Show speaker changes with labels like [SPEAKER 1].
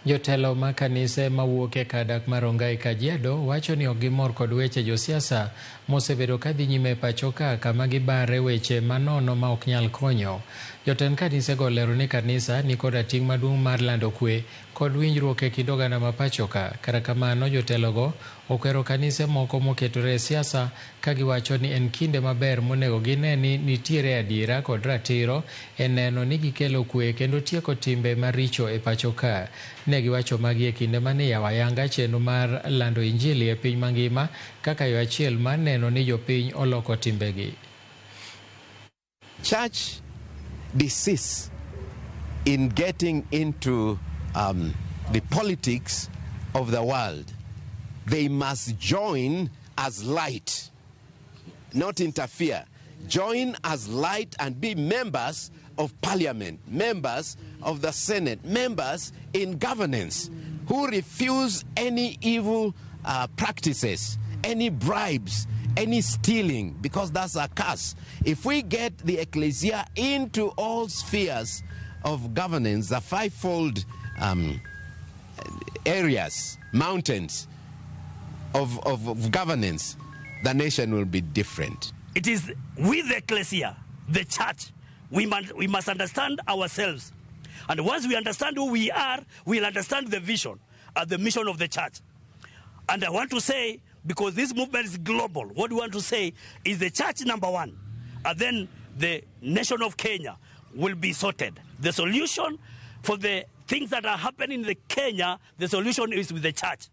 [SPEAKER 1] Jotelo ma kanise mawuok e kar dak mar Rongai Kajiado wacho ni ok gimor kod weche josiasa mosebedo ka dhi nyime e pacho ka kama gibare weche manono ma ok nyal konyo. Jotend kanisego olero ni kanisa ni koda ting' maduong' mar lando kwe kod winjruok e kind oganda ma pacho ka. Kata kamano jotelogo okwero kanise moko moketore e siasa ka giwacho ni en kinde maber monego gine ni nitiere adiera kod ratiro e neno ni gikelo kwe kendo tieko timbe maricho e pacho ka. Ne giwacho magi e kinde mane iyawo ayanga chenro mar lando injili e piny mangima kaka yo achiel mar neno ni jopiny oloko timbegi.
[SPEAKER 2] Church desists in getting into the politics of the world. They must join as light, not interfere. Join as light and be members of parliament, members of the Senate, members in governance who refuse any evil practices, any bribes, any stealing, because that's a curse. If we get the ecclesia into all spheres of governance, the fivefold areas, mountains of governance, the nation will be different.
[SPEAKER 3] It is with the ecclesia, the church, we must understand ourselves. And once we understand who we are, we'll understand the vision and the mission of the church. And I want to say, because this movement is global, what we want to say is the church number one, and then the nation of Kenya will be sorted. The solution for the things that are happening in the Kenya, the solution is with the church.